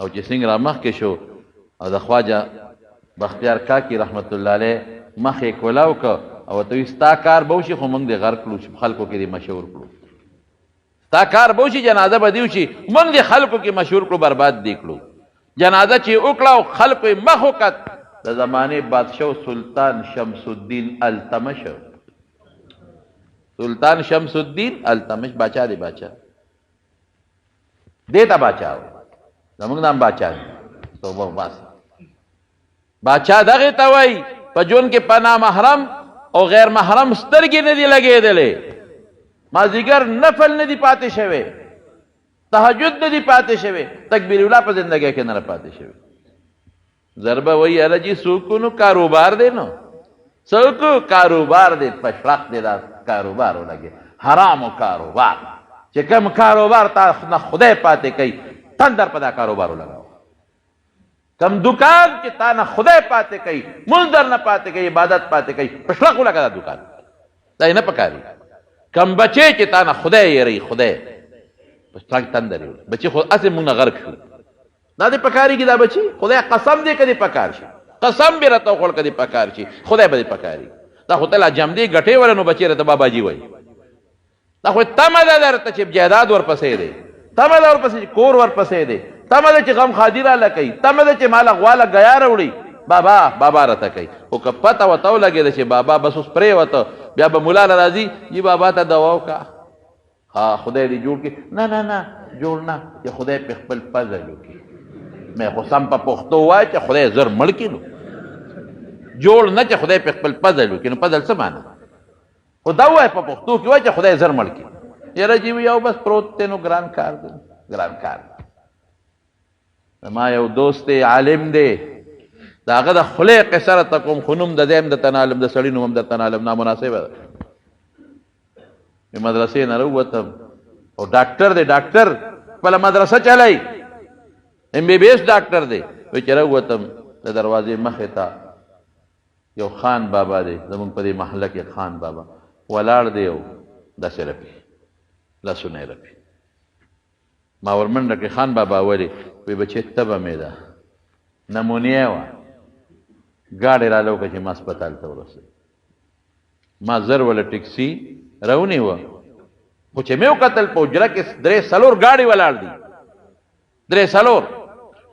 او چې څنګه را مخکې شو او د خواجه بختیار کاکي رحمت الله علیه مخ یې کولاو کړ او ورته وایي ستا کار به وشي خو موږ دې غرق کړو، خلکو کې دې مشهور کړو. ستا کار به وشي، جنازه به دې وشي، موږ دې خلکو کې مشهور کړو، برباد دې کړو. جنازه چې وکړه او خلکو یې مخ وکت، د زمانې بادشاه سلطان شمس الدین التمش، سلطان شمس الدین التمش باچا دی، باچا دې ته باچا و، زموږ نام باچا دی، توبه وباسه. باچا دغې ته وایي په ژوند کې په نامحرم او غیر محرم سترګې نه دي لګېدلې، مازدیګر نفل نه دي پاتې شوی، تهجد نه دي پاتې شوی، تکبیر اولا په زندګۍ کې نه پاتې شوی. ضربه وایي هله جي څوک نو کاروبار دی، نو څوک کاروبار دی، په شړق دی دا کاروبار ولګي، حرامو کاروبار چې کوم کاروبار تا نه خدای پاتې کوي، تندر په دا کاروبار ولګاوه. کوم دکان چې تا نه خدای پاتې کوي، مونځ در نه پاتې کوي، عبادت پاتې کوي، په شړق ولګه دا دکان، دا یې نه پکاري. کوم بچی چې تا نه خدای یېروي، خدای په شړق تندر یې ولګي، بچی خو هسې مونږ نه غرق شو، دا دې پکارېږي دا بچی، خدای قسم دې که دې پکار شي، قسم به راته وخوړ که دې پکار شي، خدای به دې پکاري. دا خو ته لا جمدې ګټې وله نو بچی راته باباجي وایي. دا خو تمه ده درته چې جایداد ورپسې دی، تمه ده ورپسې چې کور ورپسې دی، تمه ده چې غم ښادي راله کوي، تمه ده چې ماله غواله ګیا راوړي، بابا بابا راته کوي. خو که پته ورته ولګېده چې بابا بس اوس پرېوته، بیا به ملا له راځي جي بابا ته دوا وکړه، ها خدای دې جوړ کړي، نه نه نه جوړ نه، چې خدای په خپل فضل وکړي. مې خو سم په پښتو وایي چې خدای زر مړ کړي، نو جوړ نه چې خدای په خپل فضل وکړي. نو فضل څه معنی؟ خو دا وایي په پښتو کې وایي چې خدای زر مړ کړي. یاره جي یو بس پروت دی نو ګران کار دی، ګران کار دی. زما یو دوست دی، عالم دی، د هغه د خولې قصه راته کوم، خو نوم د ځای هم درته نه علم، د سړي نوم هم درته نه علم، نامناسبه ده. مدرسې نه راووتم او ډاکټر دی، ډاکټر خپله مدرسه چلوي، ایم بي بي اس ډاکټر دی. وایي چې راووتم د دروازې مخې ته یو خان بابا دی، زموږ په دې محله کې خان بابا ولاړ دی او داسې رپي، لاسونه یې رپي. ما ورمنډه کړې، خان بابا ولې؟ وایي بچې تبه مې ده، نمونیه وه، ګاډی راله وکړه چې ما هسپتال ته ورسوي. ما زر وله ټیکسي راونیوه، خو چې مې وکتل په حجره کې درې څلور ګاډي ولاړ دي، درې څلور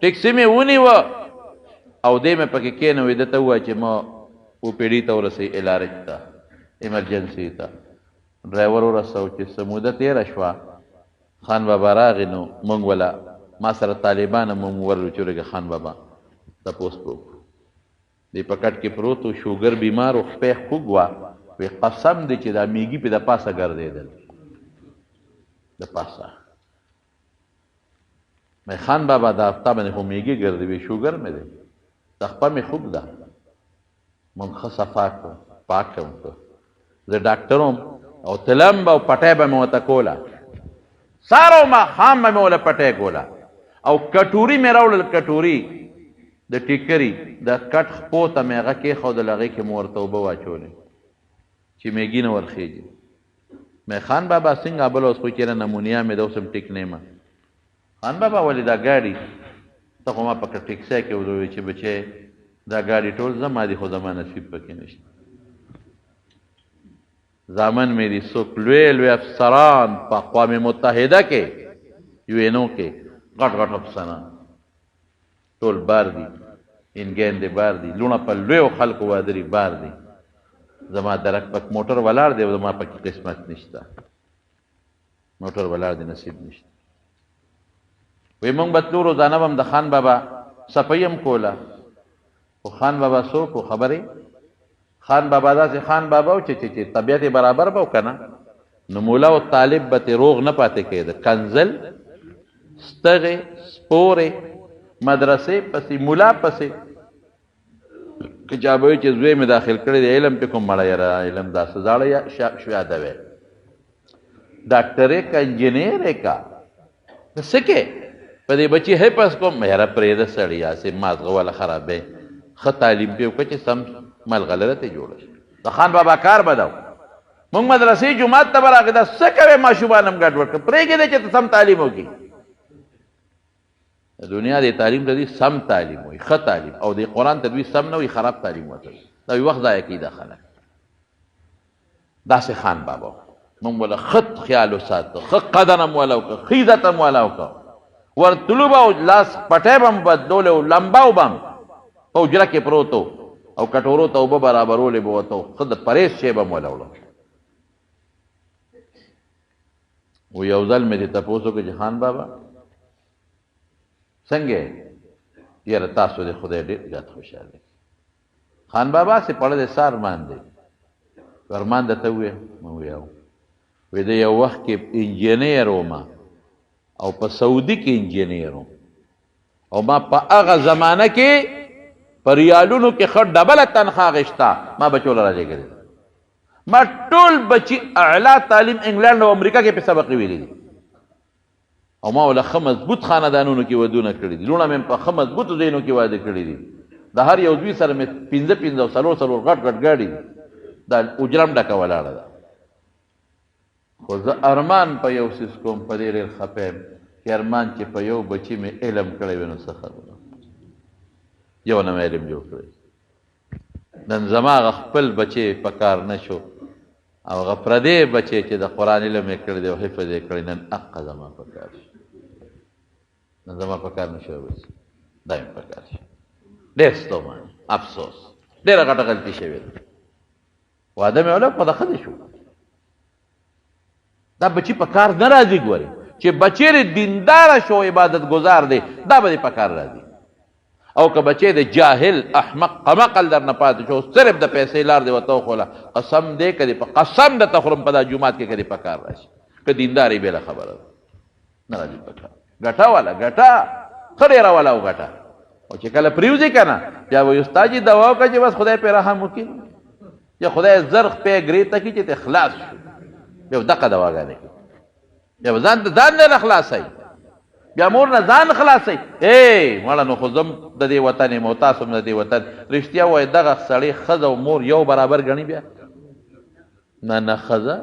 ټیکسي مې ونیوه او دی مې پکې کېنوي. ده ته ووایه چې ما او پي ډي ته ورسوي، ایل ار ایچ ته، ایمرجنسي ته. ډرایور ورسو. چې څه موده تېره شوه، خان بابا راغی، نو موږ وله ما سره طالبان هم موږ ورلو چې ورېږه خان بابا تپوس به وکړو. دی په کټ کې پروت و، شوګر بیمار و، خپه یې خوږ وه. وی قسم دی چې دا میږي پې د پاسه ګرځېدل، د پاسه. مې خان بابا دا تا باندې خو میږي ګرځي؟ وی شوګر مې دی، دا خپه مې خوږ ده. مونږ ښه صفا کړو، پاک کړو. زه ډاکټر وم او تلم به او پټی به مې ورته کوله، سهار او ماښام به مې وله پټی کوله. او کټوري مې راوړل، کټوري د ټیکري د کټ خپو ته مې هغه کېښودل، هغې کې مې ورته اوبه واچولې چې میږي نه ورخېږي. مې خان بابا څنګه بل اوس خو چېرې نمونیا مې ده، اوس هم ټیک نه یم. خان بابا ولې دا ګاډي ته خو ما په ټیکسي کې ودروي چې بچی دا ګاډي ټول زما دي، خو زما نصیب پکې نشته. زامن مې دي څوک لوی لوی افسران په اقوام متحده کې، یو این او کې، غټ غټ افسران ټول بار دي، انګین دې بار دي، لوڼه په لویو خلکو واده دي بار دي. زما درک پک موټر ولاړ دی او زما پکې قسمت نشته، موټر ولاړ دی، نصیب نشته. وی مونږ به تلو روزانه به هم د خان بابا صفایي هم کوله، خو خان بابا څوک و خبرې؟ خان بابا داسې خان بابا و چې چې طبیعت یې برابر به و که نه، نو مولا او طالب به ترې روغ نه پاتې کېده. کنځل، ستغې، سپورې، مدرسې پسې، مولا پسې. که چا به وي چې زوی مې داخل کړی دی علم پې کوم، مړه یاره علم دا څه زاړه یادوی، ډاکټر یې که انجنیر یې که څه کې په دې بچي حفظ کوم، یاره پرېږده سړیه، هسې مازغه والا خرابوې، ښه تعلیم پې وکړه چې سم ملغلره ترې جوړه شي. د خان بابا کار به دا و، موږ مدرسې جومات ته به راغی، دا څه کوې ماشومان هم ګډوډ کړه، پرېږدې چې ته سم تعلیم وکړي. د دنیا د تعلیم ته دوی سم تعلیم وایي، ښه تعلیم، او د قرآن ته دوی سم نه وایي، خراب تعلیم ورته وایي. دا وایي وخت ضایع کوي دا خلک. داسې خان بابا و، موږ وله ښه خیال وساته، ښه قدر هم وله وکړه، ښه عزت هم وله وکړه. ورتلو به او لاس پټی به مو بدلولی او لمبه به هم په حجره کې پروت و او کټورو ته اوبه برابرولې به ورته، ښه د پرهېز شی به مو وله وړو. و یو ځل مې دې تپوس وکړ چې خان بابا څنګه یې؟ یاره تاسو دې خدای ډېر زیات خوشحاله کړي. خان بابا سې پړه دی سار ارمان دی، ارمان درته ووایه؟ ما وویل او. وایي د یو وخت کې انجینیر وم او په سعودي کې انجینیر وم، او ما په هغه زمانه کې په ریالونو کې ښه ډبله تنخوا غشته، ما بچو له رالیږلې ده. ما ټول بچي اعلی تعلیم انګلند او امریکا کې په سبق ویلي دي، او ما ولا ښه مضبوط خاندانونو کې ودونه کړي دي، لوڼه مې په ښه مضبوطو ځایونو کې واده کړي دي. د هر یو دوی سره مې پنځه پنځه او څلور څلور غټ غټ ګاډي دي، دا اجره هم ډکه ولاړه ده. خو زه ارمان په یو څیز کوم، په دې ډېر خفه یم چې ارمان چې په یو بچي مې علم کړی وي نو څه خبره، یو نه مې علم جوړ کړی. نن زما هغه خپل بچی په کار نه شو، او هغه پردی بچی چې د قرآن علم یې کړی دی او حفظ یې کړی، نن اقه زما په کار شو، نن زما په کار نه شو بچی، دا مې په کار شو. ډېر ستومان، افسوس، ډېره غټه غلطي شوې ده. واده مې وله خو د ښځې شو، دا بچی په کار نه راځي. ګورې چې بچی دې دینداره شو، عبادت ګزار دی، دا به دې په کار راځي. او که بچی د جاهل احمق قمقل در نه پاتې شو، صرف د پیسې لار دې ورته وښوله، قسم دی که دې په قسم درته خورم په دا جومات کې که دې په کار راشي، که دیندار یې بېله خبره ده، نه راځي په کار. ګټه والا ګټه ښه ډېره والا وګټه، او چې کله پرېوځي که نه بیا وایي استاد جي دوا وکړه چې بس خدای پرې رحم وکړي، چې خدای زر خپې ګرې ته کړي چې ترې خلاص شو، بیا دقه دواګانې کوي، بیا به ځان ته ځان نه خلاصوي، بیا مور نه ځان خلاصوي. ای مړه نو خو زه هم د دې وطن یم او تاسو هم د دې وطن، رښتیا ووایه دغه سړی ښځه او مور یو برابر ګڼي؟ بیا نه نه، ښځه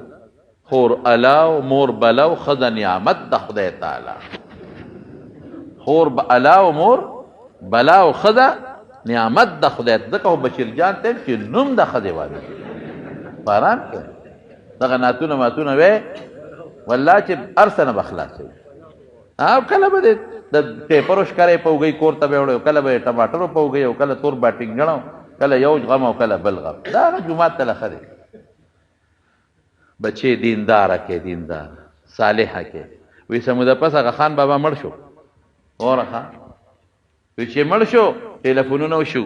خور الاو مور بلاو، ښځه نعمت د خدای تعالی، خور به الاو مور بلاو، ښځه نعمت د خدای. ځکه خو بشیر جان ته چې نوم د ښځې واده په آرام کې دغه نعتونه ماتونه وی، والله چې هر څه نه به خلاصوي. او کله به د ټیپرو ښکرې په اوږۍ کور ته به یې وړی، او کله به یې ټماټرو په اوږۍ، او کله تور باټینګڼ، کله یو غم او کله بل غم. دا هغه جومات ته له ښه دی. بچې دینداره کې، دیندار صالحه کې. وی څه موده پس هغه خان بابا مړ شو، وره ښه وی چې مړ شو ټلیفونونه وشو،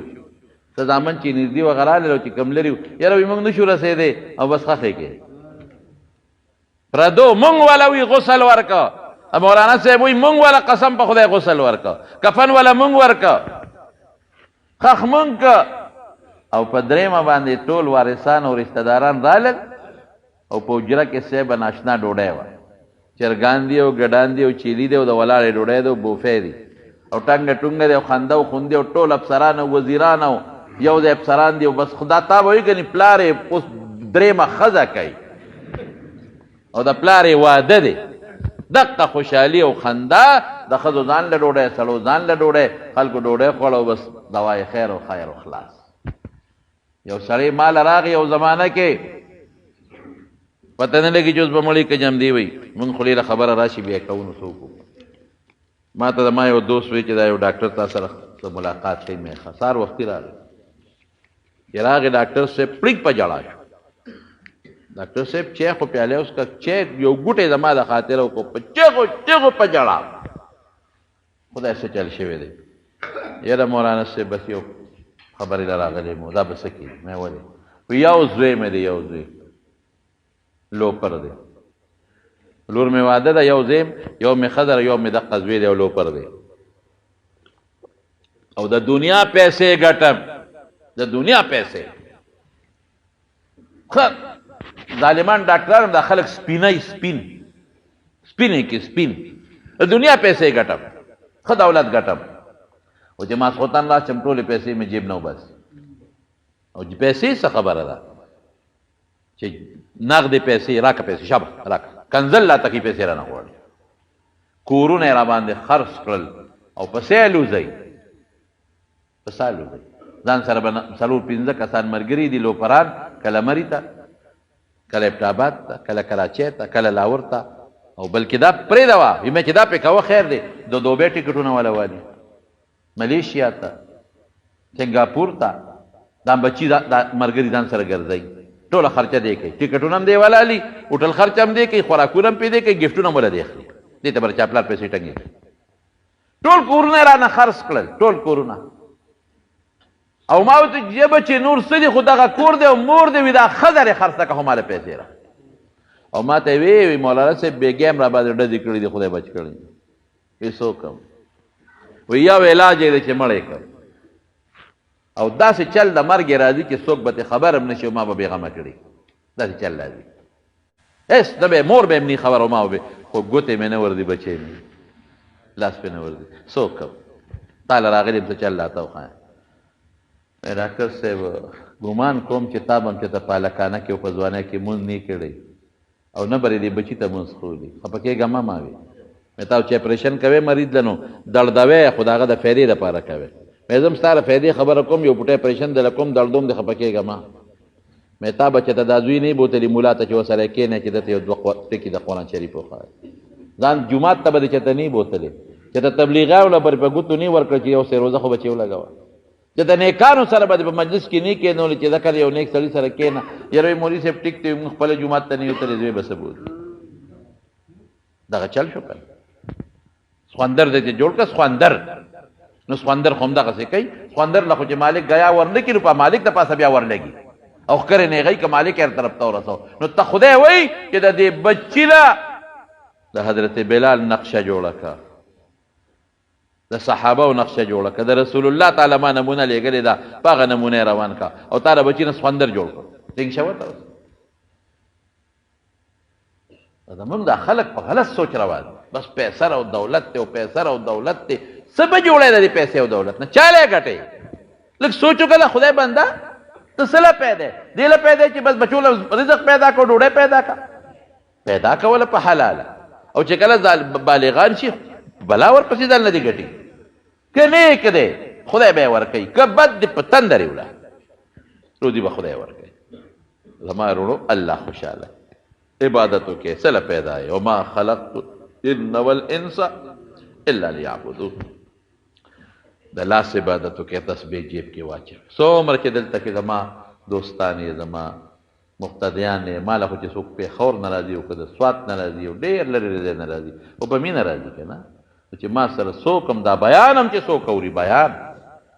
څه زامن چې نږدې وه هغه راغلل، او چې کوم لرې وو یاره وی موږ نه شو رسېدی او بس ښخې کې پردو مونږ والا وی غسل ورکه. مولانا صاحب وی مونږ والا قسم په خدای غسل ورکه، کفن والا مونږ ورکه، خخ مونږ که. او په درېیمه باندې ټول وارثان او رشته داران رالل، او په حجره کې صاحب ناشنا ډوډۍ وه، چرګان دي او ګډان دي او چیلي دي او د ولاړې ډوډۍ ده او بوفې دي او ټنګه ټونګه دی او خنده او خوندي او ټول افسران او وزیران او یو ځای افسران دي او بس خدا تا به وایي کني پلار یې اوس درېیمه ښځه کوي او د پلار یې واده دی. دقه خوشحالي او خندا، د ښځو ځان له ډوډۍ، سړو ځان له ډوډۍ، خلکو ډوډۍ خوړه او بس دوای خیر او خیر او خلاص. یو سړی مال راغی یو زمانه کې، پته نه لګي چې اوس به مړی که جمدی وي. مونږ خولې له خبره راشي بیا کوو نو څه وکړو. ما ته زما یو دوست وی چې دا یو ډاکټر تا سره څه ملاقات کوي. مې ښه سهار وختي راغی. چې راغی ډاکټر صاحب پړیک په ژړا شو. ډاکټر صاحب چای خو پیاله اوس که چای یو ګوټی زما د خاطره وکړو، په چغو چغو په ژړا. خدای څه چل شوی دی. یاره مولانا صاحب بس یو خبرې له راغلی مو دا به څه کېږي؟ مې ولې؟ یو زوی مې دی، یو زوی لوپر دی، لور مې واده ده، یو زوی یو مې ښځه ده، یو مې دقه زوی دی او لوپر دی. او د دنیا پیسې ګټم، د دنیا پیسې. ښه ظالمان ډاکټران دا خلک سپینی سپین سپینې کې سپین د دنیا پیسې ګټم، ښه دولت ګټم. او چې ماسخوتن راشم ټولې پیسې مې جیب نه وباسي. او چې پیسې څه خبره ده چې نغدې پیسې راکه، پیسې شابه راکه، کنځل لا تکي پیسې رانه غواړي. کورونه یې راباندې خرڅ کړل او پسې الوځئ، پسې الوځئ. ځان سره به څلور پنځه کسان ملګري دي لوپران، کله مري ته، کله ایبټ آباد ته، کله کراچۍ ته، کله لاهور ته. او بلکې دا پرېږده وه ویمه چې دا پې کوه خیر دی، د دوبۍ ټکټونه وله والي، ملیشیا ته، سنګاپور ته، دا بچي دا ملګري ځان سره ګرځوي، ټوله خرچه دی کوي، ټکټونه هم دی وله الي، هوټل خرچه هم دی کوي، خوراکونه هم پرې دی کوي، ګفټونه هم وله دی اخلي. دې ته به د چا پلار پیسې ټنګې کړي. ټول کورونه یې رانه خرڅ کړل، ټول کورونه. او ما ورته چې بچې نور څه دي، خو دغه کور دی او مور دی وي، دا ښځه دې خرڅه کړه، خو ماله پیسې را. او ما ته یې وی مولانا صاحب بېګا هم راباندې ډزې کړې دي، خدای بچ کړی. وی څه وکړم؟ وی یو علاج یې دی چې مړ یې کړم. او داسې چل د مرګ یې راځي چې څوک به ترې خبر هم نه شي او ما به بېغمه کړي. داسې چل راځي، هېڅ نه به مور به هم نه خبر او ما به، خو ګوتې مې نه ورځي، بچی مې لاس پې نه ورځي. څه وکړم؟ تا له راغلی یم څه چل راته وښایه. ډاکټر صاحب ګمان کوم چې تا به هم چېرته په هلکانه کې او په ځوانۍ کې مونځ نه کړی او نه به دې بچي ته مونځ ښوولي. خفه کېږه مه ما وي. مې تا چې اپرېشن کوې مریض له نو دړدوې، خو د هغه د فایدې دپاره کوې. مې زه هم ستا د فایدې خبره کوم، یو بوټی اپرېشن دله کوم، دړدوم دې، خفه کېږه مه. مې تا به چېرته دا زوی نه بوتلی ملا ته چې ورسره کښېنې چې ده ته یو دوه ټکي د قرآن شریف وښایه. ځان جومات ته به دې چېرته نه بوتلی، چېرته تبلیغیانو له به په ګوتو نه ورکړه چې یو سه روزه خو بچې ولګوه. چې د نیکانو سره به په مجلس کې نه کېنول چې ځکه یو نیک سړي سره کېنه. یاره وایي مولوي صاحب ټیک دی، موږ خپله جومات ته نه یو تللی، زوی به څه بوځي. دغه چل شو که نه؟ سخوندر دې چې جوړ کړه سخوندر، نو سخوندر خو همدغسې کوي. سخوندر له خو چې مالک ګیا ورنه کړي نو په مالک د پاسه بیا ورلګي او ښکرې نیغوي که مالک یې هر طرف ته ورسو. نو ته خدای وایي چې د دې بچي له د حضرت بلال نقشه جوړه کړه، د صحابه او نقشه جوړه کړه، د رسول الله تعالی ما نمونه لېږلې ده، په هغه نمونه یې روان کړه او تا د بچي نه سخوندر جوړ کړ. ټینګ شه ورته اوس. زمونږ دا خلک په غلط سوچ روان دي، بس پیسه او دولت دی او پیسه او دولت دی. څه به جوړی د دې پیسې او دولت نه؟ چا له ګټې؟ لږ سوچ وکړه خدای بنده، ته څه له پیدا دې له پیدا چې بس بچو له رزق پیدا کړه، ډوډۍ پیدا کړه، پیدا کوله په حلاله. او چې کله بالغان شي بلا ورپسې ځان نه دی ګټي. که نیک دی خدای به یې ورکوي، که بد دی په تندر یې وړه، روزي به خدای ورکوي. زما وروڼو الله خوشحاله عبادت وکړئ، څه له پیدا یې؟ وما خلقت الجن والانس الا ليعبدون. د لاس عبادت وکړئ، تسبیح جیب کې واچوئ. څومره چې دلته کې زما دوستان یې، زما مقتدیان یې، ما له خو چې څوک پېښور نه راځي او که د سوات نه راځي او ډېر لرې لرې ځای نه راځي، خو په مینه راځي که نه. چې ما سره څوک هم دا بیان هم چې څوک اوري، بیان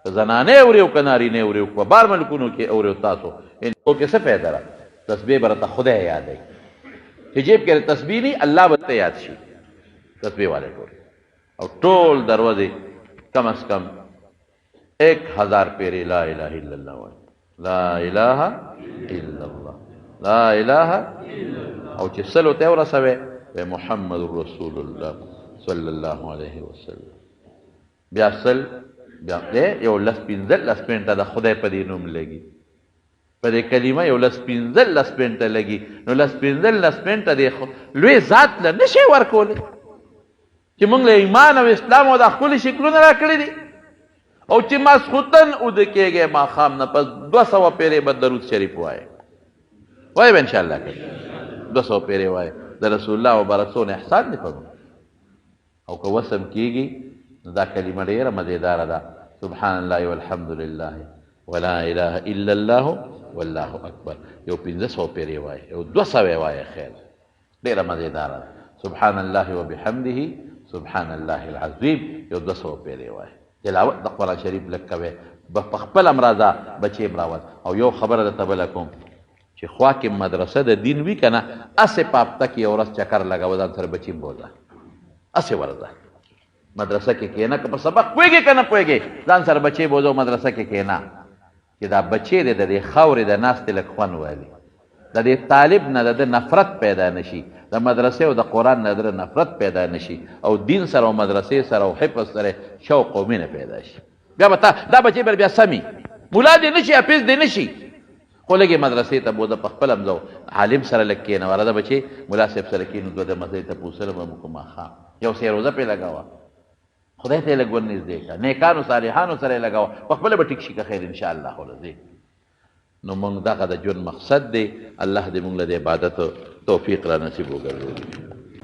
که زنانه اوري او که نارینه اوري او که په بار ملکونو کې اوري او تاسو کې څه فایده ده؟ تسبیح به راته خدای یادوي چې جیب کې تسبیح نه الله به ته یاد شي. تسبیح والے ټول او ټول دروازې کم از کم 1000 پیرې لا اله الا الله وایي، لا اله الا الله، لا اله، او چې سلو ته ورسوي محمد رسول الله صلی الله علیه وسلم. بیا سل بیا یو لس پنځلس منټه د خدای په دې نوم لګي، په دې کلمه یو لس پنځلس منټه لګي. نو لس پنځلس منټه دې لوی ذات له نشي ورکولی چې موږ له ایمان او اسلام او دا ښکلي شکلونه راکړي دي. او چې ماسخوتن اوده کېږی ماښام نه پس 200 پیرې به درود شریف وایې، وایې به انشاءالله. که 200 پیرې وایه. د رسول الله مبارک څونه احسان دی په موږ. او که وسم کېږي نو دا کلمه ډېره مزېداره ده، سبحان الله والحمد لله ولا اله الا الله والله اکبر. یو 500 پیرې وایه، یو 200 وایه، خیر، ډېره مزېداره ده. سبحان الله وبحمده سبحان الله العظیم، یو 200 پیرې وایه. تلاوت د قرآن شریف لږ کوې، په خپل هم راځه بچې هم راول. او یو خبره درته بله کوم چې خوا کې مدرسه د دین وي که نه، هسې په هفته کې یو ورځ چکر لګوه، ځان سره بچي هم بوځه، هسې ورځه مدرسه کې کښېنه، که په سبق پوهېږې که نه پوهېږې، ځان سره بچې بوځه او مدرسه کې کښېنه چې دا بچې دې د دې خاورې د ناستې لږ خوند والي، د دې طالب نه د ده نفرت پیدا نه شي، د مدرسې او د قرآن نه د ده نفرت پیدا نه شي، او دین سره او مدرسې سره او حفظ سره شوق او مینه پیدا شي. بیا به تا دا بچې به بیا سمي، ملا دې نه شي، حافظ دې نه شي، خو لږې مدرسې ته بوځه، په خپله هم ځه عالم سره لږ کښېنه، راځه بچې ملا صاحب سره کښېنو، دوه د مزې تپوسونه به مو کوو، ماښام یو سه روزه پرې لګوه، خدای ته یې لږ ورنږدې کړه، نیکانو صالحانو سره یې لګوه، په خپله به ټیک شي که خیر انشاءالله ورځې. نو موږ دغه د ژوند مقصد دی، الله دې موږ له د عبادت توفیق را نصیب وګرځوي.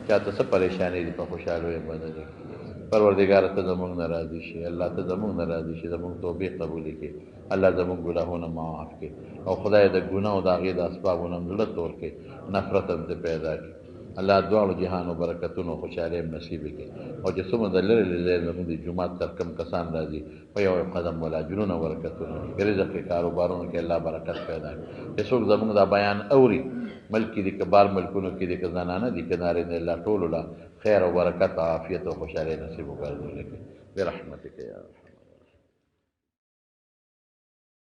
چاته څه پریشانې دي په خوشحالو یې بدلې کړي. پروردګاره ته زموږ نه راضي شي، الله ته زموږ نه راضي شي، زموږ توبې قبولې کړي، الله زموږ ګناهونه معاف کړي، او خدای د ګناه او د هغې د اسبابو نه هم زړه تور کړي، نفرت هم ترې پیدا کړي. الله دواړو جهانو برکتونو خوشحالۍ هم نصیب کړي. او چې څومره د لرې لرې ځای زموږ د جومات تر کوم کسان راځي، په یو یو قدم ولا اجرونه برکتونه ورکړي، رزق کې کاروبارونو کې الله برکت پیدا کړي. چې څوک زموږ دا بیان اوري، ملک کې دي که بار ملکونو کې دي، که زنانه دي که نارینه دي، الله ټولو له خیر او برکت او عافیت او خوشحالۍ نصیب وګرځولې کړي برحمتک یا